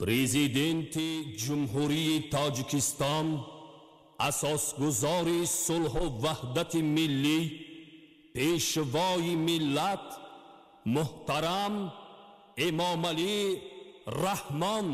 Президенти Ҷумҳурии Тоҷикистон, асосгузори сулҳу ваҳдати миллӣ, пешвои миллат муҳтарам Эмомалӣ Раҳмон.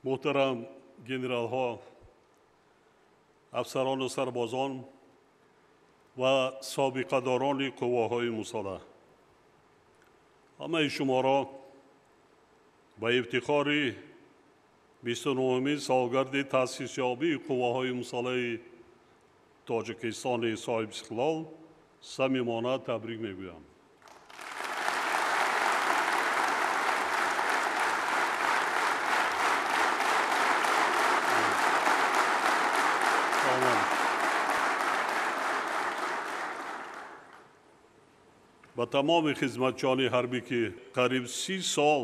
Муҳтарам генералҳо, афсарону сарбозон ва собиқадорони қувваҳои мусаллаҳ, ҳамаи шуморо ба ифтихори 29-умин солгарди таъсисёбии қувваҳои мусаллаҳи Тоҷикистони соҳибистиқлол самимона табрик мегӯям. Ба тамоми хизматчиёни ҳарбӣ, ки қариб 30 сол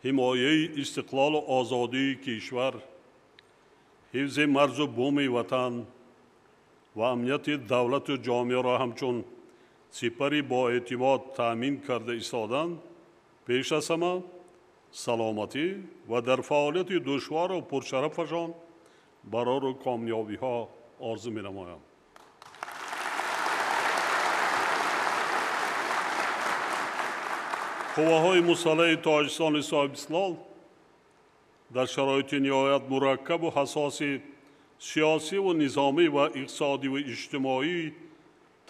ҳимояи истиқлолу озодии кишвар, ҳифзи марзу буми ватан ва амнияти давлату ҷомеаро ҳамчун сипари боэътимод таъмин карда истоданд, пеш аз ҳама саломатӣ ва дар фаъолияти душвору пуршарафашон барору комёбиҳо орзу менамоям. Қувваҳои мусаллаҳи Тоҷикистони соҳибистиқлол дар шароити ниҳоят мураккабу ҳассоси сиёсиву низомӣ ва иқтисодиву иҷтимоӣ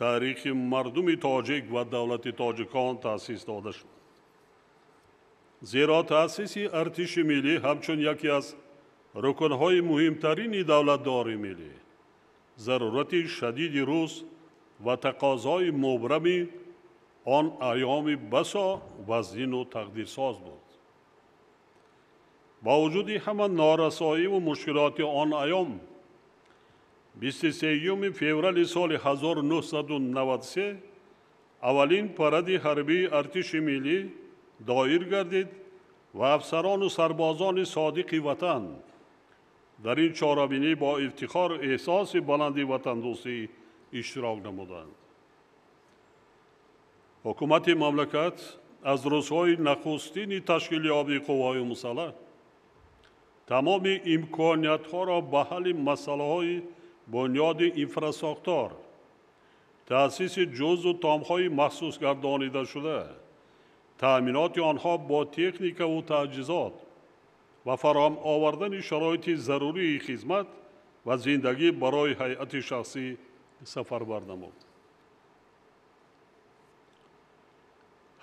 таърихи мардуми тоҷик ва давлати тоҷикон таъсис дода шуд. Зеро таъсиси артиши миллӣ ҳамчун яке аз рукнҳои муҳимтарини давлатдори миллӣ, зарурати шадиди рӯз ва тақозои мубрами он айёми басо вазнину тақдирсоз буд. Бо вуҷуди ҳама норасоиву мушкилоти он айём, 23 феврали соли 1993 аввалин паради ҳарбии артиши миллӣ доир гардид ва афсарону сарбозони содиқи ватан дар ин чорабинӣ бо ифтихору эҳсоси баланди ватандӯстӣ иштирок намуданд. Ҳукумати мамлакат аз рӯзҳои нахустини ташкилёбии қувваҳои мусаллаҳ тамоми имкониятҳоро ба ҳалли масъалаҳои бунёди инфрасохтор, таъсиси ҷузъу томҳои махсус гардонидашуда, таъминоти онҳо бо техникаву таҷҳизот ва фароҳам овардани шароити зарурии хизмат ва зиндагӣ барои ҳайати шахсӣ сафарбар намуд.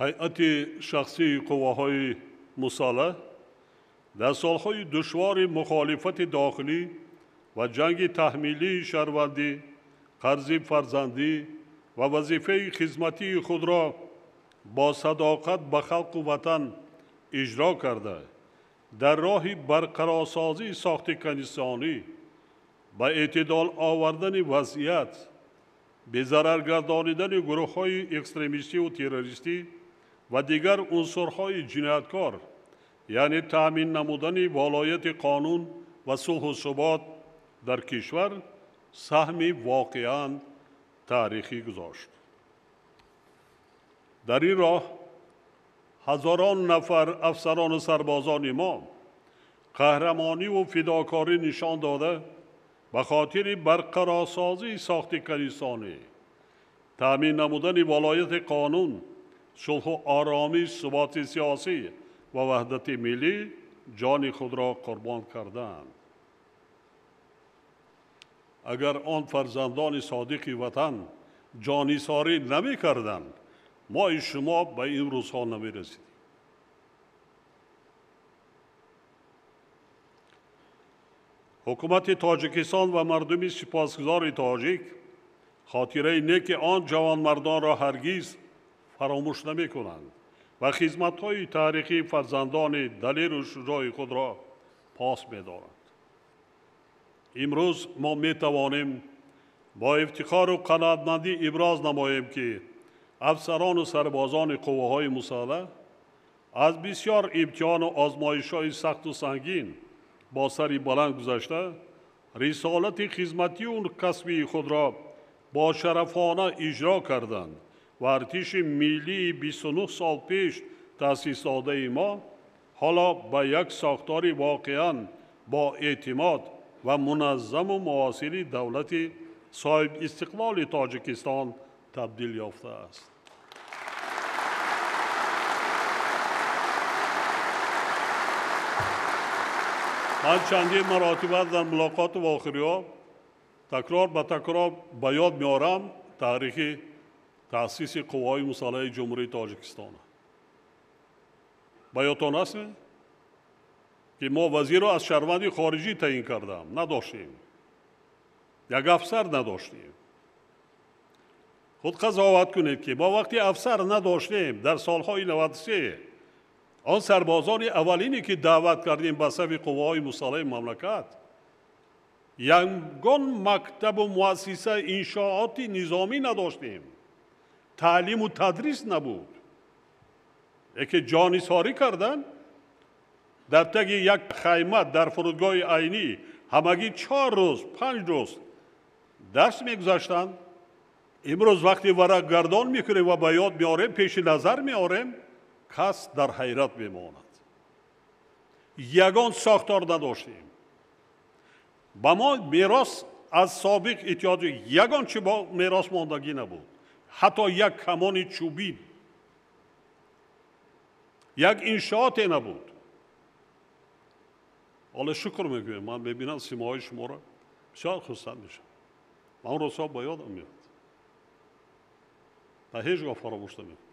Ҳайати шахсии қувваҳои мусаллаҳ дар солҳои душвори мухолифати дохилӣ ва ҷанги таҳмилии шаҳрвандӣ, қарзи фарзандӣ ва вазифаи хизматии худро бо садоқат ба халқу ватан иҷро карда, дар роҳи барқарорсозии сохти конститутсионӣ, ба эътидол овардани вазъият, безарар гардонидани гурӯҳҳои экстремистиву террористӣ ва дигар унсурҳои ҷинояткор, яъне таъмин намудани волояти қонун ва сулҳу субот дар кишвар саҳми воқеан таърихӣ гузошт. Дар ин роҳ ҳазорон нафар афсарону сарбозони мо қаҳрамониву фидокорӣ нишон дода, ба хотири барқарорсозии сохти конститутсионӣ, таъмин намудани волояти қонун, сулҳу оромӣ, суботи сиёсӣ ва ваҳдати миллӣ ҷони худро қурбон карданд. Агар он фарзандони содиқи ватан ҷонисорӣ намекарданд, мои шумо ба ин рӯзҳо намерасидем. Ҳукумати Тоҷикистон ва мардуми сипосгузори тоҷик хотираи неки он ҷавонмардонро ҳаргиз фаромӯш намекунанд ва хизматҳои таърихии фарзандони далеру шуҷои худро пос медоранд. Имрӯз мо метавонем бо ифтихору қаноатмандӣ иброз намоем, ки афсарону сарбозони қувваҳои мусаллаҳ аз бисёр имтиҳону озмоишҳои сахту сангин бо сари баланд гузашта, рисолати хизматию касбии худро бо шарафона иҷро карданд ва артиши миллии 29 сол пеш таъсисдодаи мо ҳоло ба як сохтори воқеан бо эътимод ва муназзаму муосири давлати соҳибистиқлоли Тоҷикистон табдил ёфтааст. Ман чандин маротиба дар мулоқоту вохӯриҳо такрор ба такрор ба ёд меорам таърихи таъсиси қувваҳои мусаллаҳи Ҷумҳурии Тоҷикистон. Ба ёдтон аст, ки мо вазирро аз шаҳрванди хориҷӣ таъин кардам, надоштем, як афсар надоштем. Худ қазоват кунед, ки мо вақти афсар надоштем дар солҳои 93 он сарбозони аввалине ки даъват кардем ба сафи қувваҳои мусаллаҳи мамлакат, ягон мактабу муассиса иншооти низомӣ надоштем, таълиму тадрис набуд. Яке ҷонисорӣ карданд, дар таги як хайма дар фурудгоҳи Айнӣ ҳамагӣ 4 рӯз 5 рӯз дарс мегузаштанд. Имрӯз вақти варақгардон мекунем ва ба ёд меорем, пеши назар меорем, кас дар ҳайрат мемонад. Ягон сохтор надоштем. Ба мо мерос аз собиқ иттиҳоди ягон чи мерос мондагӣ набуд, ҳатто як камони чӯбин, як иншооте набуд. Ҳоло шукр мекунем, ман мебинам симоҳои шуморо, бисёр хурсанд мешавам. Ман он рӯзҳо ба ёдам меояд ва ҳеҷ гоҳ фаромӯш намекунам.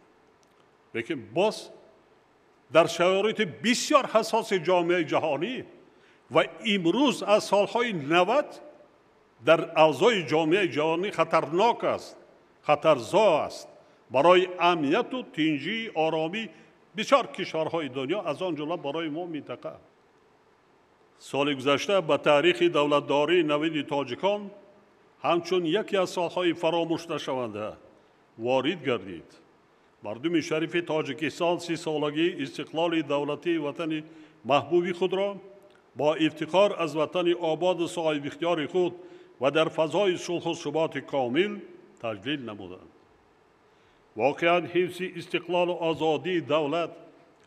Лекин боз дар шароити бисёр ҳассоси ҷомеаи ҷаҳонӣ ва имрӯз аз солҳои 90 дар авзои ҷомеаи ҷаҳонӣ хатарнок аст, хатарзо аст барои амнияту тинҷӣ, оромӣ бисёр кишварҳои дунё, аз он ҷумла барои мо минтақа. Соли гузашта ба таърихи давлатдории навини тоҷикон ҳамчун яке аз солҳои фаромӯшнашаванда ворид гардид. Мардуми шарифи Тоҷикистон 30-солагии истиқлоли давлатии ватани маҳбуби худро бо ифтихор аз ватани ободу соҳибихтиёри худ ва дар фазои сулҳу суботи комил таҷлил намуданд. Воқеан ҳифзи истиқлолу озодии давлат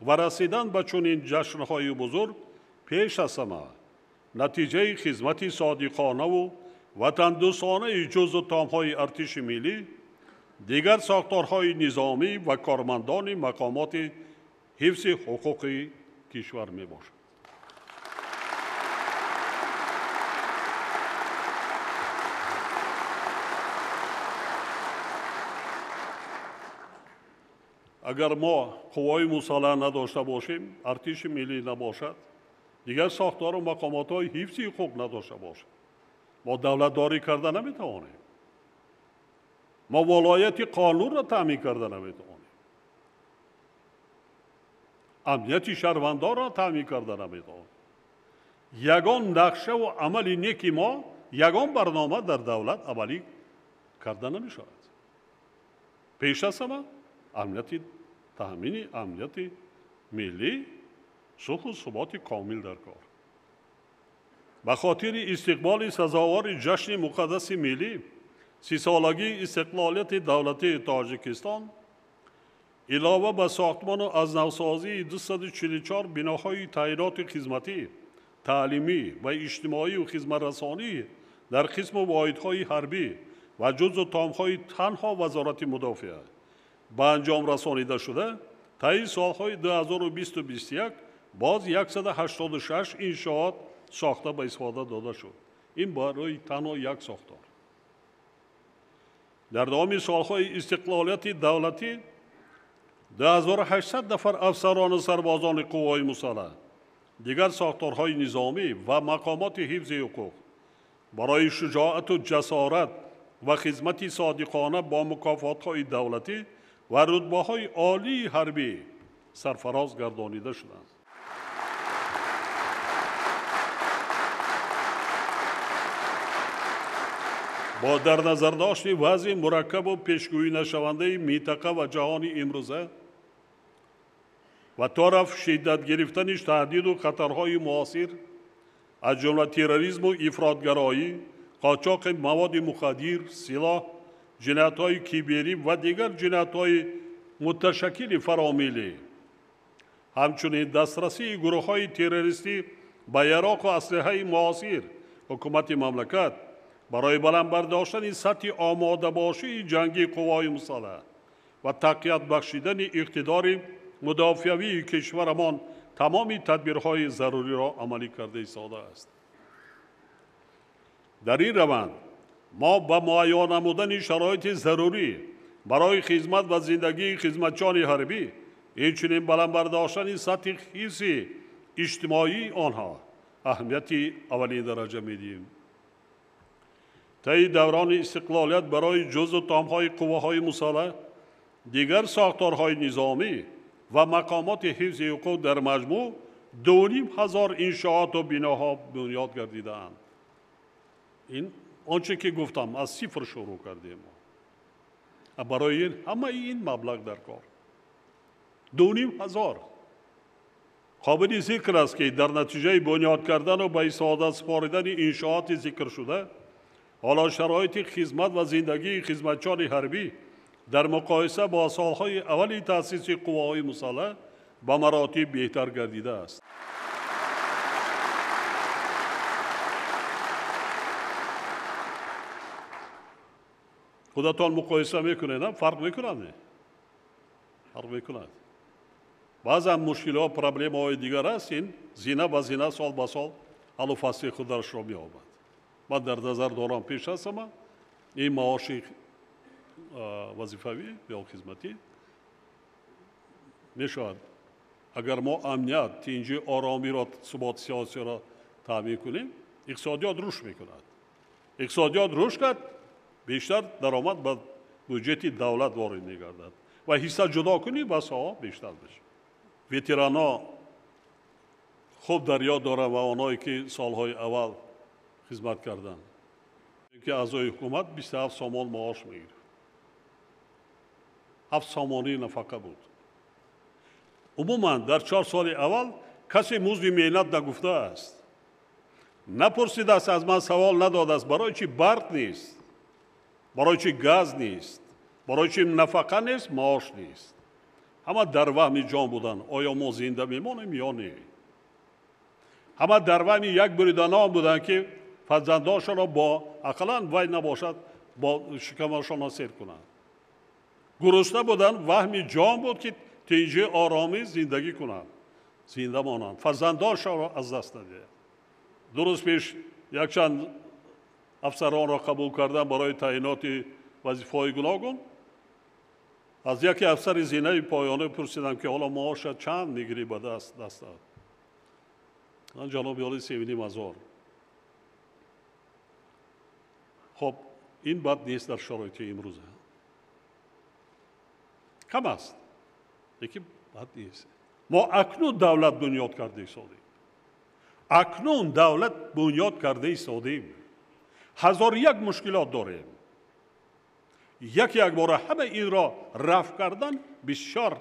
ва расидан ба чунин ҷашнҳои бузург пеш аз ҳама натиҷаи хизмати содиқонаву ватандӯстонаи ҷузу томҳои артиши миллӣ, дигар сохторҳои низомӣ ва кормандони мақомоти ҳифзи ҳуқуқи кишвар мебошад. Агар мо қувваи мусаллаҳ надошта бошем, артиши миллӣ набошад, дигар сохтору мақомотҳои ҳифзи ҳуқуқ надошта бошад, мо давлатдорӣ карда наметавонем, мо волояти қонунро таъмин карда наметавонем, амнияти шаҳрвандонро таъмин карда наметавонем. Ягон нақшаву амали неки мо, ягон барнома дар давлат амалӣ карда намешавад. Пеш аз ҳама амнияти таъмини амнияти миллӣ, сулҳу суботи комил дар кор. Ба хотири истиқболи сазовори ҷашни муқаддаси миллӣ, сисолагии истиқлолияти давлатии Тоҷикистон, илова ба сохтмону аз навсозии 244 биноҳои таъиноти хизматӣ, таълимӣ ва иҷтимоию хизматрасонӣ дар қисму воҳидҳои ҳарбӣ ва ҷузу томҳои танҳо Вазорати мудофиа ба анҷом расонида шуда, таи солҳои 2020-21 боз 186 иншоот сохта ба истифода дода шуд. Ин барои танҳо як сохтор. Дар давоми солҳои истиқлолияти давлатӣ 2800 нафар афсарону сарбозони қувваҳои мусаллаҳ, дигар сохторҳои низомӣ ва мақомоти ҳифзи ҳуқуқ барои шуҷоату ҷасорат ва хизмати содиқона бо мукофотҳои давлатӣ ва рутбаҳои олии ҳарбӣ сарфароз гардонида шуданд. Бо дар назардошти вазъи мураккабу пешгӯӣ нашавандаи минтақа ва ҷаҳони имрӯза ва тораф шиддат гирифтани таҳдиду хатарҳои муосир, аз ҷумла терроризму ифротгароӣ, қочоқи маводи мухаддир, силоҳ, ҷиноятҳои киберӣ ва дигар ҷиноятҳои муташаккили фаромиллӣ, ҳамчунин дастрасии гурӯҳҳои террористӣ ба яроқу аслиҳаи муосир, ҳукумати мамлакат барои баланд бардоштани сатҳи омодабошии ҷангии қувваҳои мусаллаҳ ва тақвият бахшидани иқтидори мудофиавии кишварамон тамоми тадбирҳои заруриро амалӣ карда истодааст. Дар ин раванд мо ба муайян намудани шароити зарурӣ барои хизмат ва зиндагии хизматчиёни ҳарбӣ, инчунин баланд бардоштани сатҳи ҳифзи иҷтимоии онҳо аҳамияти аввалин дараҷа медиҳем. Таи даврони истиқлолият барои ҷузу томҳои қувваҳои мусаллаҳ, дигар сохторҳои низомӣ ва мақомоти ҳифзи ҳуқуқ дар маҷмӯъ 2500 иншооту биноҳо бунёд гардидаанд. Ин он чӣ ки гуфтам, аз сифр шурӯъ кардем. Барои ин ҳамаи ин маблағ дар кор 2500. Қобили зикр аст, ки дар натиҷаи бунёд кардану ба истифода супоридани иншооти зикршуда, ҳоло шароити хизмат ва зиндагии хизматчиёни ҳарбӣ дар муқоиса бо солҳои аввали таъсиси қувваҳои мусаллаҳ ба маротиб беҳтар гардидааст. Худатон муқоиса мекунед, фарқ мекунад? Фарқ мекунад. Баъзан мушкилиҳо, проблемаҳои дигар аст, ин зина ба зина, сол ба сол ҳаллу фасли хударашро меёбад. Ман дар назар дорам пеш аз ҳама ин маоши вазифавӣ ё хизматӣ мешавад. Агар мо амният, тинҷӣ, оромиро, суботи сиёсиро таъмин кунем, иқтисодиёт рушд мекунад. Иқтисодиёт рушд кард, бештар даромад ба буҷети давлат ворид мегардад ва ҳисса ҷудо кунӣ, ба соҳа бештар мешавад. Ветерано хуб дар ёд доранд ва онҳое ки солҳои аввал хизмат карданд, ки аъзои ҳукумат 27 сомон маош мегирифт, 7 сомонӣ нафақа буд. Умуман дар 4 соли аввал касе музди меҳнат нагуфтааст, напурсидааст, аз ман савол надодааст, барои чӣ барқ нест, барои чӣ газ нест, Барои чи нафақа нест, маош нест. Ҳама дар ваҳми ҷон буданд, оё мо зинда мемонем ё не? Ҳама дар ваҳми як буриданон буданд, ки фарзандоншонро бо ақаллан вай набошад, бо шикамашонро сер кунанд. Гурусна буданд, ваҳми ҷон буд, ки тинҷи оромӣ зиндагӣ кунанд, зинда монанд, фарзандоншонро аз даст надиҳанд. 2 рӯз пеш якчанд афсаронро қабул кардам барои таъиноти вазифаҳои гуногун. Аз яке афсари зинаи поёнӣ пурсидам, ки ҳоло маоша чанд мегирӣ ба дастат? Ман ҷаноби олӣ 3,5 ҳазор. Хоб, ин бад нест дар шароити имрӯза. Кам аст, лекин бад нест. Мо акнун давлат бунёд карда истодем. Акнун давлат бунёд карда истодем. 1001 мушкилот дорем. Яке якбора ҳама инро рафъ кардан бисёр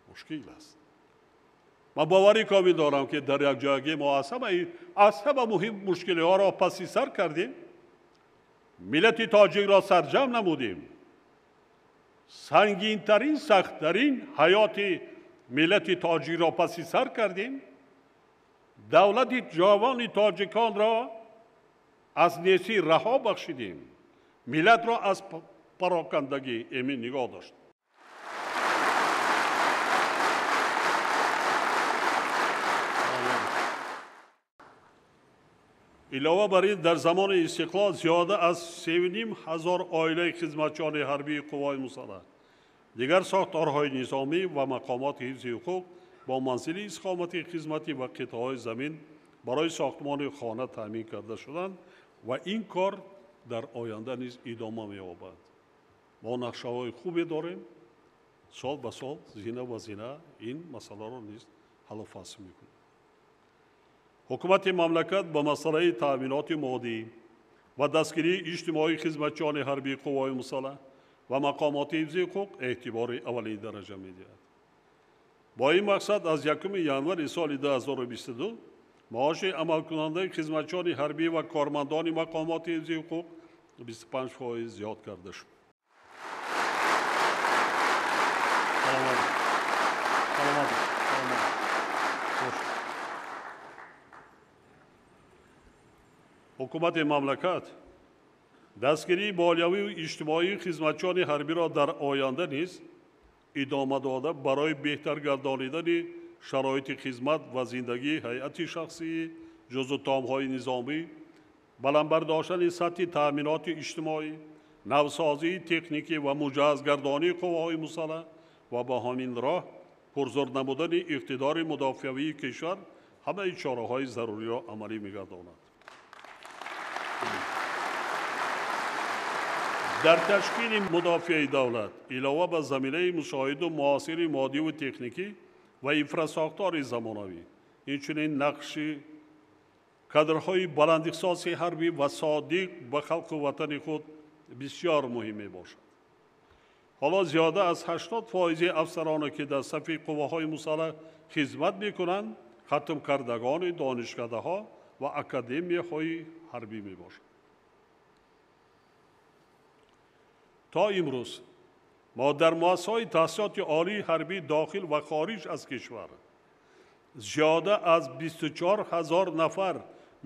мушкил аст. Ман боварӣ комил дорам, ки дар якҷоягӣ мо аз ҳама муҳим мушкилиҳоро паси сар кардем, миллати тоҷикро сарҷамъ намудем. Сангинтарин, сахттарин ҳаёти миллати тоҷикро паси сар кардем. Давлати ҷавони тоҷиконро аз несӣ раҳо бахшидем. Миллатро аз парокандагӣ эмин нигоҳ дошт. Илова бар ин, дар замони истиқлол зиёда аз 3,5 ҳазор оилаи хизматчиёни ҳарбии қувваҳои мусаллаҳ, дигар сохторҳои низомӣ ва мақомоти ҳифзи ҳуқуқ бо манзили истиқомати хизматӣ ва қитъаҳои замин барои сохтмони хона таъмин карда шуданд ва ин кор дар оянда низ идома меёбад. Мо нақшаҳои хубе дорем, сол ба сол, зина ба зина ин масъаларо низ ҳаллу фасл мекунем. Ҳукумати мамлакат ба масъалаи таъминоти моддӣ ва дастгирии иҷтимоии хизматчиёни ҳарбии қувваҳои мусаллаҳ ва мақомоти ҳифзи ҳуқуқ эътибори аввалин дараҷа медиҳад. Бо ин мақсад аз 1 январи соли 2022 маоши амалкунандаи хизматчиёни ҳарбӣ ва кормандони мақомоти ҳифзи ҳуқуқ 25% зиёд карда шуд. Ҳукумати мамлакат дастгирии молиявию иҷтимоии хизматчиёни ҳарбиро дар оянда низ идома дода барои беҳтар гардонидани шароити хизмат ва зиндагии ҳайати шахсӣ, ҷузъу томҳои низомӣ, баланд бардоштани сатҳи таъминоти иҷтимоӣ, навсозии техникӣ ва муҷаҳҳазгардонии қувваҳои мусаллаҳ ва ба ҳамин роҳ пурзур намудани иқтидори мудофиавии кишвар ҳамаи чораҳои заруриро амалӣ мегардонад. Дар ташкили мудофиаи давлат илова ба заминаи мусоиду муосири моддиву техникӣ ва инфрасохтори замонавӣ, инчунин нақши кадрҳои баландихтисоси ҳарбӣ ва содиқ ба халқу ватани худ бисёр муҳим мебошад. Ҳоло зиёда аз 80% афсароне, ки дар сафи қувваҳои мусаллаҳ хизмат мекунанд, хатмкардагони донишкадаҳо ва академияҳои ҳарбӣ мебошанд. То имрӯз мо дар муассисаҳои таҳсилоти олии ҳарбӣ дохил ва хориҷ аз кишвар зиёда аз 24 ҳазор нафар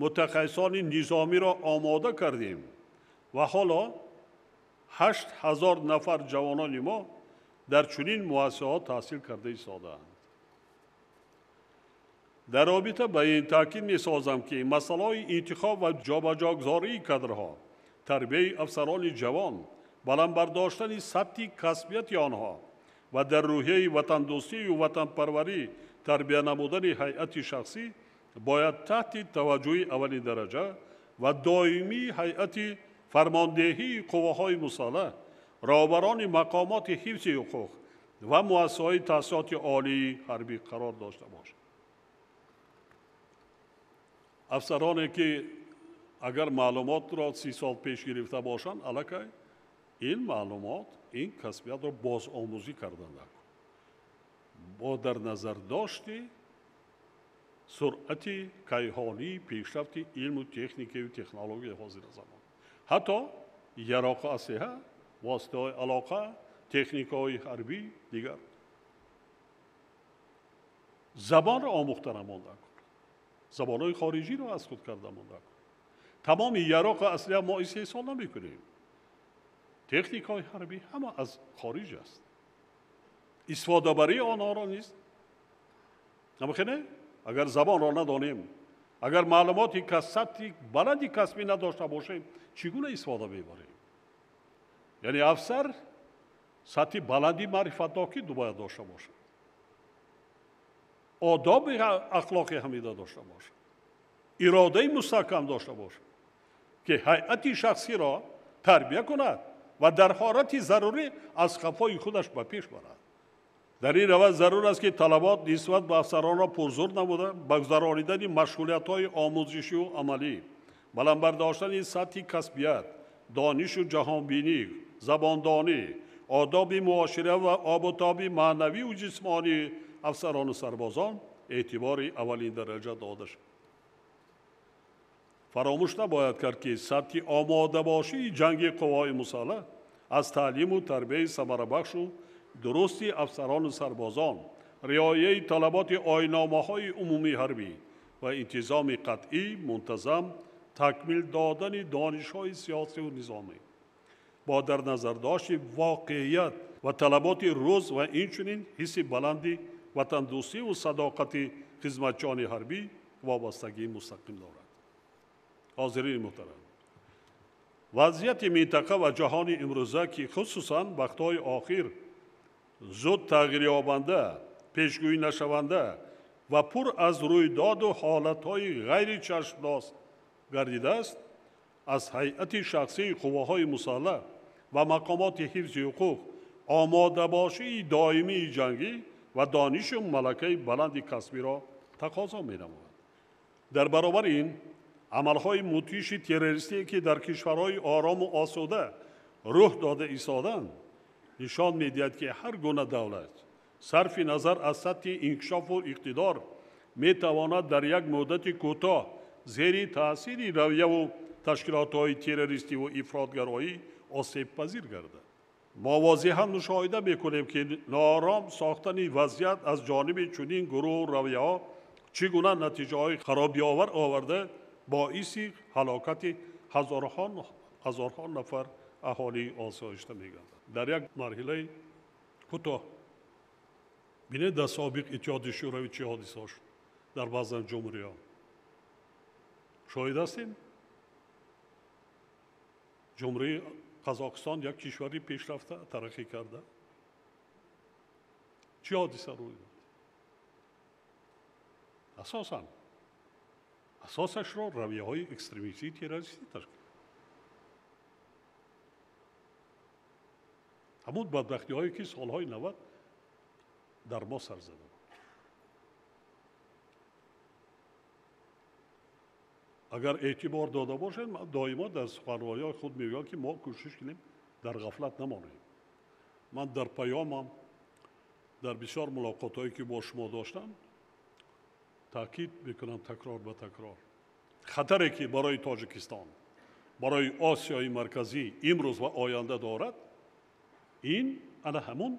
мутахассисони низомиро омода кардем ва ҳоло 8 ҳазор нафар ҷавонони мо дар чунин муассисаҳо таҳсил карда истодаанд. Дар робита ба ин таъкид месозам, ки масъалаҳои интихоб ва ҷобаҷогузории кадрҳо, тарбияи афсарони ҷавон, баланд бардоштани сатҳи касбияти онҳо ва дар рӯҳияи ватандӯстию ватанпарварӣ тарбия намудани ҳайати шахсӣ бояд таҳти таваҷҷӯҳи аввалин дараҷа ва доимии ҳайати фармондеҳии қувваҳои мусаллаҳ, роҳбарони мақомоти ҳифзи ҳуқуқ ва муассисаҳои таҳсилоти олии ҳарбӣ қарор дошта бошад. Афсароне, ки агар маълумотро 30 сол пеш гирифта бошанд, аллакай ин маълумот, ин касбиятро бозомӯзӣ кардан даркор. Бо дар назар дошти суръати кайҳонии пешрафти илму техникаю технологияи ҳозира замон. Ҳатто яроқу аслиҳа Воситаҳои алоқа, техникаҳои ҳарбӣ, дигар. Забонро омӯхта намонда кун. Забонҳои хориҷиро аз худ карда монда кун. Тамоми яроқу аслиҳа мо истеҳсол намекунем. Техникаҳои ҳарбӣ ҳама аз хориҷ аст. Истифодабарии онҳоро низ намехоҳем? Агар забонро надонем, агар маълумоти сатҳи баланди касбӣ надошта бошем, чӣ гуна истифода мебарем? Яъне афсар сатҳи баланди маърифатнокӣ бояд дошта бошад, одоби ахлоқи ҳамида дошта бошад, иродаи мустаҳкам дошта бошад, ки ҳайати шахсиро тарбия кунад ва дар ҳолати зарурӣ аз қафои худаш ба пеш барад. Дар ин раванд зарур аст, ки талабот нисбат ба афсаронро пурзур намуда, ба гузаронидани машғулиятҳои омӯзишию амалӣ, баланд бардоштани сатҳи касбият, донишу ҷаҳонбинӣ, забондонӣ, одоби муошира ва обутоби маънавию ҷисмонии афсарону сарбозон эътибори аввалин дараҷа дода шавад. Фаромӯш набояд кард, ки сатҳи омодабошии ҷанги қувваҳои мусаллаҳ аз таълиму тарбияи самарабахшу дурусти афсарону сарбозон, риояи талаботи оинномаҳои умумии ҳарбӣ ва интизоми қатъӣ, мунтазам, такмил додани донишҳои сиёсию низомӣ бо дар назардошти воқеият ва талаботи рӯз ва инчунин ҳисси баланди ватандӯстиву садоқати хизматчиёни ҳарбӣ вобастагии мустақим дорад. Ҳозирини муҳтарам, вазъияти минтақа ва ҷаҳони имрӯза, ки хусусан вақтҳои охир зуд тағйирёбанда, пешгӯӣ нашаванда ва пур аз рӯйдоду ҳолатҳои ғайричашмдост гардидааст, аз ҳайати шахсии қувваҳои мусаллаҳ ва мақомоти ҳифзи ҳуқуқ омодабошии доимии ҷангӣ ва донишу малакаи баланди касбиро тақозо менамояд. Дар баробари ин амалҳои мудҳиши террористие, ки дар кишварҳои орому осуда рӯҳ дода истоданд, нишон медиҳад, ки ҳар гуна давлат сарфи назар аз сатҳи инкишофу иқтидор метавонад дар як муддати кӯтоҳ зери таъсири равияву ташкилотҳои террористиву ифротгароӣ осебпазир гардад. Мо возеҳан мушоҳида мекунем, ки ноором сохтани вазъият аз ҷониби чунин гурӯҳу равияҳо чӣ гуна натиҷаҳои харобиовар оварда, боиси ҳалокати ҳазорҳо нафар аҳолии осоишта мегардад. Дар як марҳилаи кӯтоҳ бинед, дар собиқ Иттиҳоди Шӯравӣ чӣ ҳодиса шуд, дар баъзан ҷумҳуриҳо шоҳид ҳастем. Ҷумҳурии Қазоқистон як кишвари пешрафта, тараққӣ карда, чӣ ҳодиса рӯй дод? Асосан асосашро равияҳои экстремистии террористӣ ташкил. Ҳамон бадбахтиҳое, ки солҳои 90 дар мо сар зада буд. Агар эътибор дода бошед, ман доимо дар суханрониҳои худ мегӯям, ки мо кӯшиш кунем дар ғафлат намонем. Ман дар паёмам, дар бисёр мулоқотҳое, ки бо шумо доштам, таъкид мекунам такрор ба такрор. Хатаре, ки барои Тоҷикистон, барои Осиёи Марказӣ имрӯз ва оянда дорад, ин ана ҳамун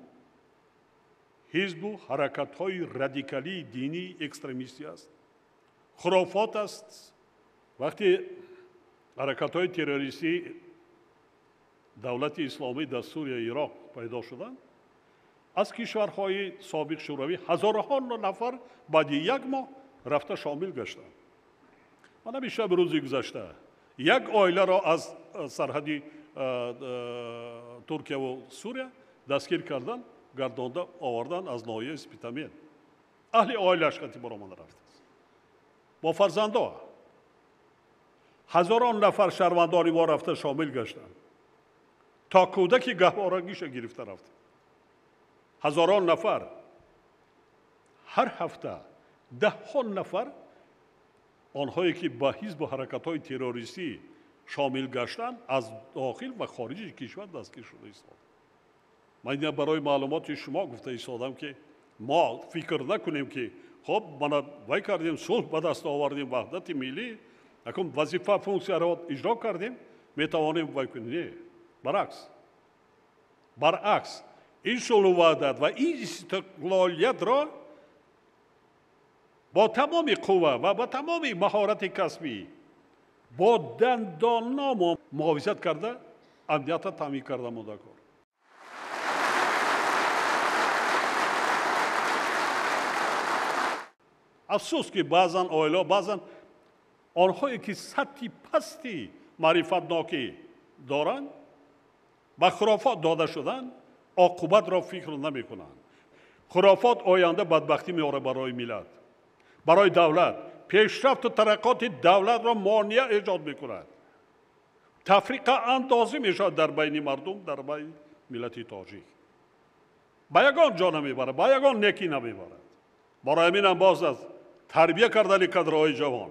ҳизбу ҳаракатҳои радикалии динии экстремистӣ аст, хурофот аст. Вақте ҳаракатҳои террористии давлати исломӣ дар Сурия, Ироқ пайдо шуданд, аз кишварҳои собиқ Шӯравӣ ҳазорҳо нафар баъди як моҳ рафта шомил гаштанд. Ман ҳамеша ба рӯзи гузашта як оиларо аз сарҳади Туркияву Сурия дастгир кардан, гардонда овардан аз ноҳияи Спитамен. Аҳли оилааш қати баромада рафтааст бо фарзандо. Ҳазорон нафар шаҳрвандони мо рафта шомил гаштанд, то кӯдаки гаҳворагиша гирифта рафта. Ҳазорон нафар ҳар ҳафта даҳҳо нафар онҳое, ки ба ҳизбу ҳаракатҳои террористӣ шомил гаштанд, аз дохил ва хориҷи кишвар дастгир шуда истоданд. Ман ина барои маълумоти шумо гуфта истодам, ки мо фикр накунем, ки хоб мана вай кардем, сулҳ ба даст овардем, ваҳдати миллӣ, акун вазифа функсияро иҷро кардем, метавонем вай кунем. Не, баръакс, Баръакс, ин сулҳу ваҳдат ва ин истиқлолиятро бо тамоми қувва ва бо тамоми маҳорати касбӣ бо дандонамо муҳофизат карда, амниятро таъмин карда монда кор. Афсӯс ки баъзан оила, баъзан онҳое ки сатҳи пасти маърифатнокӣ доранд, ба хурофот дода шуданд, оқубатро фикр намекунанд. Хурофот оянда бадбахтӣ меорад барои миллат, барои давлат, пешрафту тараққоти давлатро монеа эҷод мекунад. Тафриқа андозӣ мешавад дар байни мардум, дар байни миллати тоҷик. Ба ягон ҷо намебарад, ба ягон некӣ намебарад. Барои ҳаминам боз аз тарбия кардани кадрҳои ҷавон,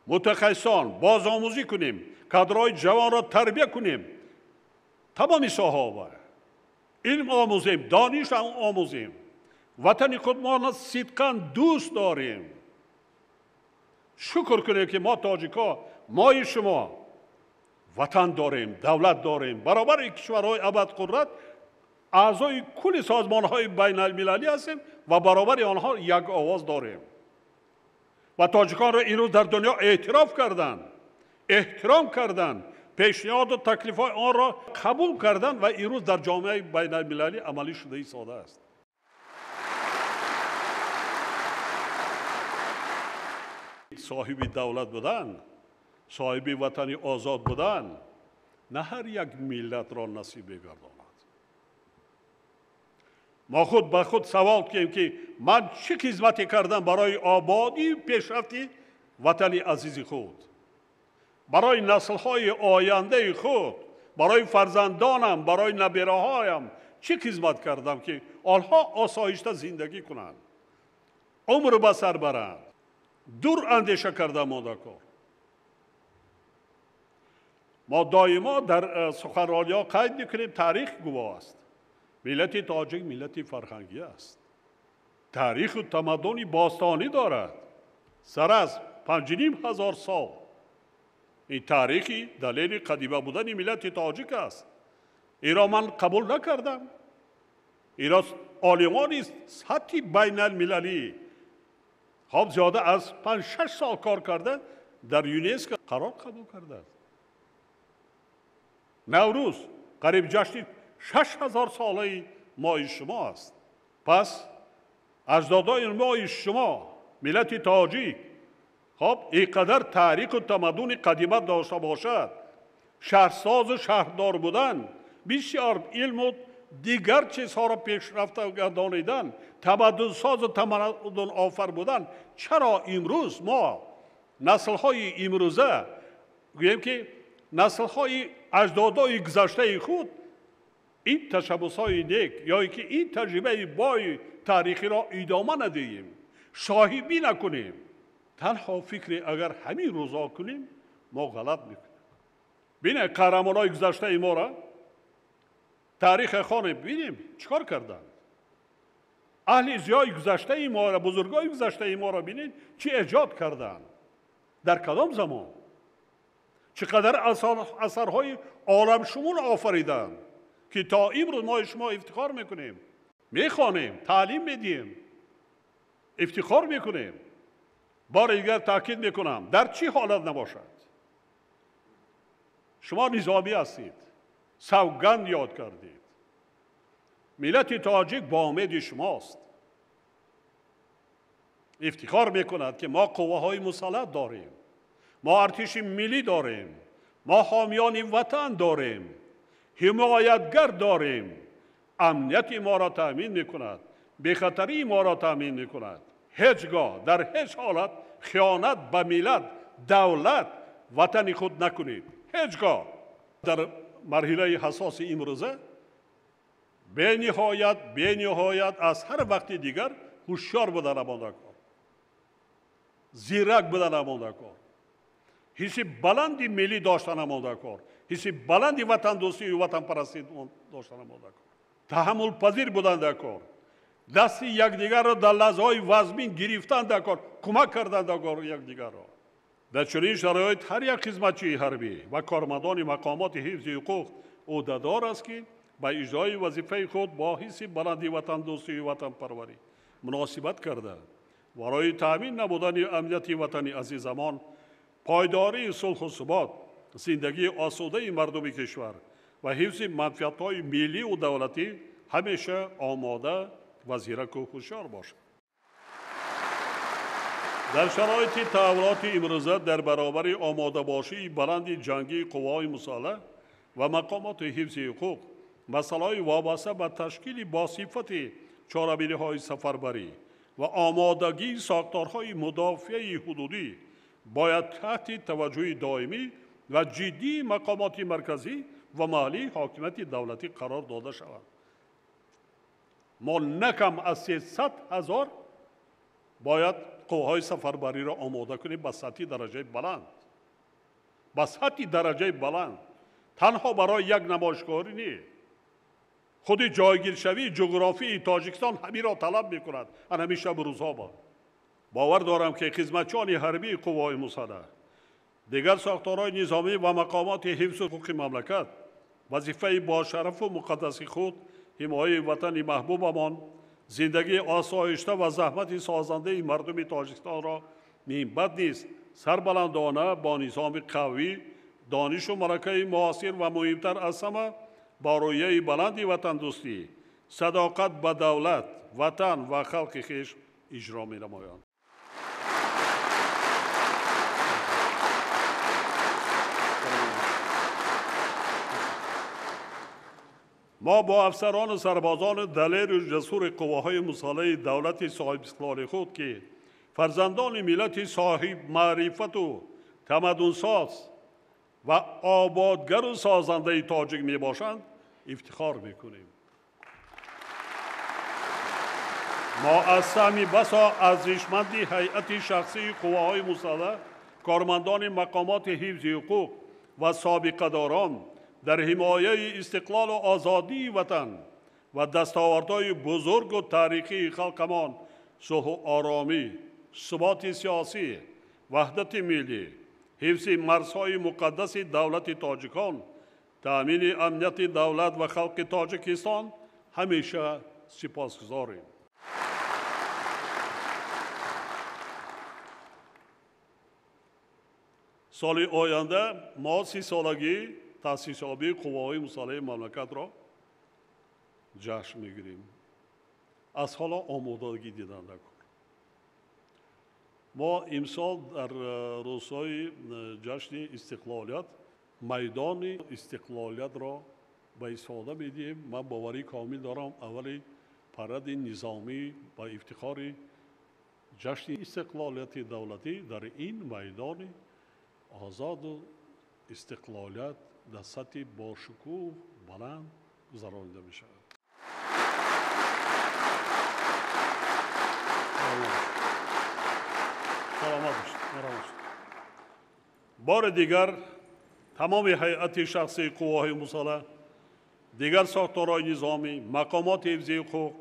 мутахассисон бозомӯзӣ кунем, кадрҳои ҷавонро тарбия кунем, тамоми соҳаҳо илм омӯзем, дониш омӯзем, ватани худмонро сидқан дӯст дорем. Шукр кунем ки мо тоҷикҳо, мои шумо ватан дорем, давлат дорем, баробари кишварҳои абадқудрат аъзои кулли созмонҳои байналмилалӣ ҳастем ва баробари онҳо як овоз дорем. Ва тоҷиконро имрӯз дар дунё эътироф карданд, эҳтиром карданд, пешниҳоду таклифҳои онро қабул карданд ва имрӯз дар ҷомеаи байналмилалӣ амалӣ шуда истодааст. Соҳиби давлат будан, соҳиби ватани озод будан на ҳар як миллатро насиб мегардонад. Мо худ ба худ савол кунем ки ман чӣ хизмате кардам барои ободию пешрафти ватани азизи худ, барои наслҳои ояндаи худ, барои фарзандонам, барои набераҳоям чӣ хизмат кардам ки онҳо осоишта зиндагӣ кунанд, умр ба сар баранд. Дур андеша карда монда кор. Мо доимо дар суханрониҳо қайд мекунем, таърих гувоҳ аст. Миллати тоҷик миллати фарҳангӣ аст. Таъриху тамаддуни бостонӣ дорад. Сар аз 5500 сол. Ин таърихи далели қадима будани миллати тоҷик аст. Инро ман қабул накардам. Инро олимони сатҳи байналмилалӣ хоб зиёда аз 5-6 сол кор карда дар ЮНЕСКО қарор қабул кардааст. Наврӯз қариб ҷашни 6000 солаи мои шумо аст. Пас аҷдодои мои шумо, миллати тоҷик, хоб ин қадар таъриху тамаддуни қадима дошта бошад, шаҳрсозу шаҳрдор будан, бисёр илму дигар чизҳоро пешрафта гардонидан, тамаддунсозу тамаддунофар будан, чаро имрӯз мо наслҳои имрӯза гӯем ки наслҳои аҷдодои гузаштаи худ ин ташаббусҳои нек ё ин ки ин таҷрибаи бои таърихиро идома надиҳем, соҳибӣ накунем? Танҳо фикре агар ҳамин рӯзҳо кунем, мо ғалат мекунем. Бинед қаҳрамонҳои гузаштаи моро таърихе хонем, бинем чӣ кор карданд. Аҳли зиёи гузаштаи моро, бузургои гузаштаи моро бинед чӣ эҷод карданд, дар кадом замон, чӣ қадар асарҳои оламшумул офариданд ки то имрӯз мо шумо ифтихор мекунем, мехонем, таълим медиҳем, ифтихор мекунем. Бори дигар таъкид мекунам, дар чӣ ҳолат набошад, шумо низомӣ ҳастед, савганд ёд кардед. Миллати тоҷик бо умеди шумост. Ифтихор мекунад ки мо қувваҳои мусаллат дорем, мо артиши миллӣ дорем, мо ҳомиёни ватан дорем, ҳимоятгар дорем, амнияти моро таъмин мекунад, бехатарии моро таъмин мекунад. Ҳеҷ гоҳ дар ҳеҷ ҳолат хиёнат ба миллат, давлат, ватани худ накунед. Ҳеҷ гоҳ. Дар марҳилаи ҳассоси имрӯза бениҳоят аз ҳар вақти дигар ҳушёр будан монда кор, зирак будан монда кор, ҳисси баланди миллӣ доштан монда кор, ҳисси баланди ватандӯстию ватанпарастӣ доштан монда кор, таҳаммулпазир будан дар кор, дасти якдигарро дар лаҳзаҳои вазмин гирифтан дар кор, кӯмак кардан дар кор якдигарро. Дар чунин шароит ҳар як хизматчии ҳарбӣ ва кормандони мақомоти ҳифзи ҳуқуқ ӯҳдадор аст ки ба иҷрои вазифаи худ бо ҳисси баланди ватандӯстию ватанпарварӣ муносибат карда, барои таъмин намудани амнияти ватани азизамон, пойдории сулҳу субот, зиндагии осудаи мардуми кишвар ва ҳифзи манфиатҳои миллию давлатӣ ҳамеша омода ва зираку ҳушёр бошад. Дар шароити таҳаввулоти имрӯза дар баробари омодабошии баланди ҷангии қувваҳои мусаллаҳ ва мақомоти ҳифзи ҳуқуқ, масъалаҳои вобаста ба ташкили босифати чорабиниҳои сафарбарӣ ва омодагии сохторҳои мудофиаи ҳудудӣ бояд таҳти таваҷҷӯҳи доимӣ ва ҷиддии мақомоти марказӣ ва маҳаллии ҳокимияти давлатӣ қарор дода шавад. Мо на кам аз 300 000 бояд қувваҳои сафарбариро омода кунем ба сатҳи дараҷаи баланд, ба сатҳи дараҷаи баланд, танҳо барои як намоишгоҳӣ не. Худи ҷойгиршавии ҷуғрофии Тоҷикистон ҳаминро талаб мекунад. Ан ҳамин шабу рӯзҳо бод. Бовар дорам, ки хизматчиёни ҳарбии қувваҳои мусаллаҳ, дигар сохторҳои низомӣ ва мақомоти ҳифзу ҳуқуқи мамлакат вазифаи бошарафу муқаддаси худ, ҳимояи ватани маҳбубамон, зиндагии осоишта ва заҳмати созандаи мардуми Тоҷикистонро минбаъд низ сарбаландона бо низоми қавӣ, донишу малакаи муосир ва муҳимтар аз ҳама бо рӯяи баланди ватандӯстӣ, садоқат ба давлат, ватан ва халқи хеш иҷро менамоянд. Мо бо афсарону сарбозони далеру ҷасури қувваҳои мусаллаҳи давлати соҳибистиқлоли худ, ки фарзандони миллати соҳибмаърифату тамаддунсоз ва ободгару созандаи тоҷик мебошанд, ифтихор мекунем. Мо аз саҳми басо арзишманди ҳайати шахсии қувваҳои мусаллаҳ, кормандони мақомоти ҳифзи ҳуқуқ ва собиқадорон дар ҳимояи истиқлолу озодии ватан ва дастовардҳои бузургу таърихии халқамон, сулҳу оромӣ, суботи сиёсӣ, ваҳдати миллӣ, ҳифзи марзҳои муқаддаси давлати тоҷикон, таъмини амнияти давлат ва халқи Тоҷикистон ҳамеша сипосгузорем. Соли оянда мо 30-солагии таъсисёбии қувваҳои мусаллаҳи мамлакатро ҷашн мегирем. Аз ҳоло омодагӣ дидан даркор. Мо имсол дар рӯзҳои ҷашни истиқлолият майдони истиқлолиятро ба истифода медиҳем. Ман боварии комил дорам, аввали паради низомӣ ба ифтихори ҷашни истиқлолияти давлатӣ дар ин майдони озоду истиқлолият дар сатҳи бошукӯҳ баланд гузаронида мешавад. Бори дигар тамоми ҳайати шахсии қувваҳои мусаллаҳ, дигар сохторҳои низомӣ, мақомоти ҳифзи ҳуқуқ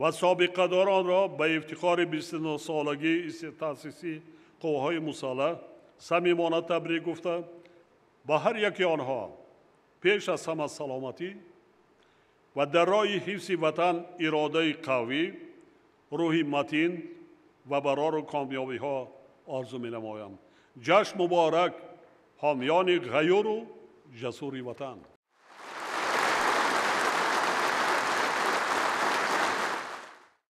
ва собиқадоронро ба ифтихори 29-солагии таъсиси қувваҳои мусаллаҳ самимона табрик гуфта, ба ҳар яки онҳо пеш аз ҳама саломатӣ ва дар роҳи ҳифзи ватан иродаи қавӣ, рӯҳи матин ва барору комёбиҳо орзу менамоям. Ҷашн муборак, ҳомиёни ғаюру ҷасури ватан!